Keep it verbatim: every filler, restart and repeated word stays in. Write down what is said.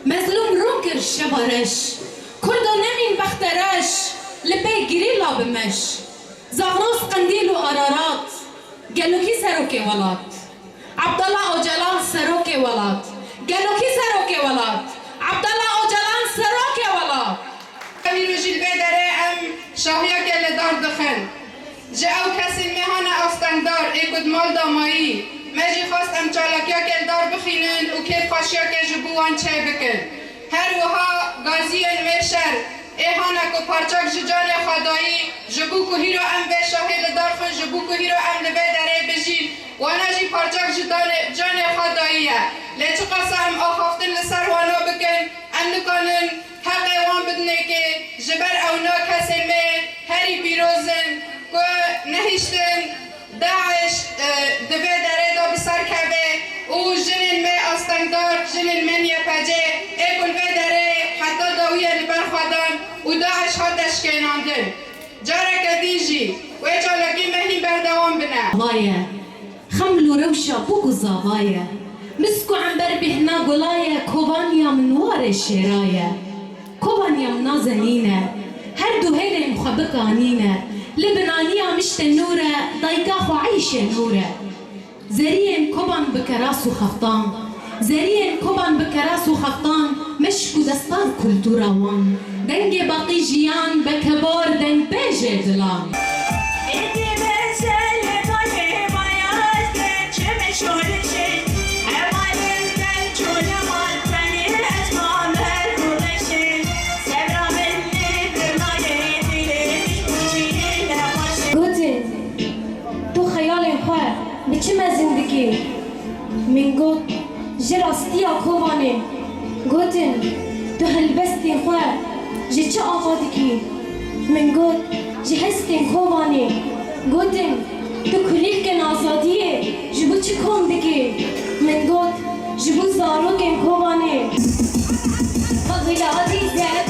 Mezlûm rûn kir şeva reş, Kurdo nemîn bexte reş, li pê girîla bi meş. Zagros, Qendîl û Ararat, gelo kî serokê welat? Abdullah Ocalan serokê welat. Gelo kî serokê welat? Abdullah Ocalan serokê welat. Îro jî li vê derê em şahiyeke li dar dixin. Ji ew kesên me hane astengdar ê ku di mal de mayî, me jî xwest em çalakiyeke li dar bixînin û kêfxweşiyeke ji bo wan çêbikin. Her wiha gaziyên mêşer ê hane ku parçek ji canê xwe dayî, ji bo ku hîro em vê şahê li dar xin, ji bo ku hîro em li vê derê bijîn, wana jî parçek ji danê, canê xwe dayî ye. Lê çiqasa em axaftin li ser wana bikin, em nikanin heqê wan bidinê kê, ji ber ewna kesên me herî pîroz in ku nehiştin DAIŞ, e, di vê derê de bi ser keve û jinên me astengdar, jinên me N Y P G ê ku li vê derê heta dawiye li ber xwe dan û DAIŞ hate şikênandin. Careke din jî wê çalakî me hîn berdewam bine. Vaye. Xeml û rewşa bûk û zava ye. Misk û ember bêhna gula ye, kovaniya min warê şêra ye. Kovaniya min nazenîn e, her du hêlên xwe bikanîne. Li binaniya miştê nûr e, dayika xwe eyşê nûr e. Zeriyên Koban bi keras û xeftan, zeriyên Koban bi keras û xeftan, meşk û destan kultura wan. Dengê baqî jiyan be kebar dengbêjê dilan. Gotin, tu xeyalên xwe bi çi mezin dikî? Min got, ji rastiya Kobanê. Gotin, tu helbestên xwe ji çi ava dikî? Min got, ji hestên Kobanê. Gotin, tu kulîlkên azadiyê ji bo çi kom dikî? Min got, ji bo zarokên Kobanê. Xwe wî li adî zêde